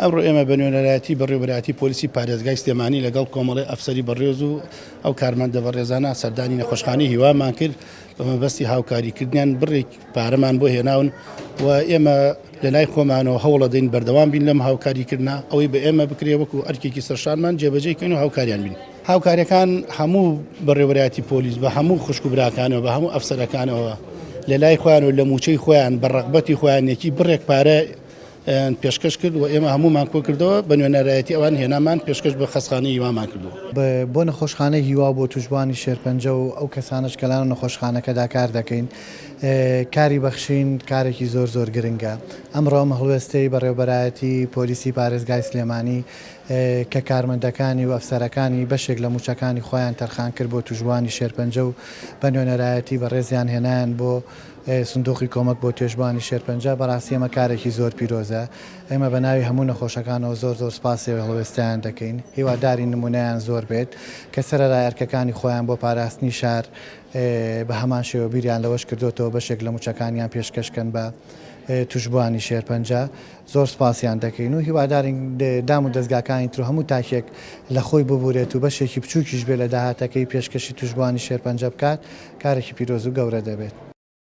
ئەمڕۆ ئێمە بە نوێنەرایەتی بەڕێوەبەرایەتی پۆلیسی پارێزگای سلێمانی لەگەڵ کۆمەڵەی ئەفسەری بەڕێز و ئەو کارمەندە بەڕێزانە سەردانی نەخۆشخانەی هیوامان کرد بە مەبەستی هاوکاریکردنیان بڕێک پارەمان بۆ هێناون و ئێمە لە لای خۆمانەوە هەوڵەدەین بەردەوام بین لەم هاوکاریکردنە ئەوەی بە ئێمە بکرێ وەکو ئەرکێکی سەرشانمان جێبەجێی کەین و هاوکاریان بین. هاوکاریەکان هەموو بەڕێوەبەرایەتی پۆلیس بە هەموو خوشک و براکانەوە بە هەموو ئەفسەرەکانەوە لە لای خۆیان و لە موچەی خۆیان بە ڕەغبەتی خۆیان یەکی بڕێک پارە پێشکەش کرد و ئێمە هەموومان کۆکردەوە بە نوێنەرایەتی ئەوان هێنامان پێشکەش بە خەستخانەی هیوامان کردووە. بۆ نەخۆشخانەی هیوا و بۆ تووشبووانی شێرپەنجە و ئەو کەسانەش کە لەناو نەخۆشخانەکەدا کار دەکەین کاری بەخشین کارێکی زۆر زۆر گرنگە. ئەمڕۆ ئەم هەڵوێستەی بەڕێوەبەرایەتی پۆلیسی پارێزگای سلێمانی کە کارمەندەکانی و ئەفسەرەکانی بەشێک لە مووچەکانی خۆیان تەرخان کرد بۆ تووشبووانی شێرپەنجە و بە نوێنەرایەتی بەڕێزیان هێنایان بۆ سندوقی کۆمەک بۆ توێشبووانی شێرپەنجە، بەڕاستی ئەمە کارێکی زۆر پیرۆزە، ئێمە بە ناوی هەموو نەخۆشەکانەوە زۆر زۆر سوپاسی ئەو هەڵوێستەیان دەکەین، هیوادارین نموونەیان زۆر بێت کە سەرەرای ئەرکەکانی خۆیان بۆ پاراستنی شار بە هەمان شێوە بیریان لەوەش کردۆتەوە بەشێک لە مووچەکانیان پێشکەش کەن بە تووشبووانی شێرپەنجە. زۆر سوپاسیان دەکەین و هیوادارین دام و دەزگاکانی تر و هەموو تاکێک لە خۆی ببورێت و بەشێکی بچووکیش بێت لە داهاتەکەی پێشکەشی تووشبووانی شێرپەنجە بکات، کارێکی پیرۆز و گەورە دەبێت.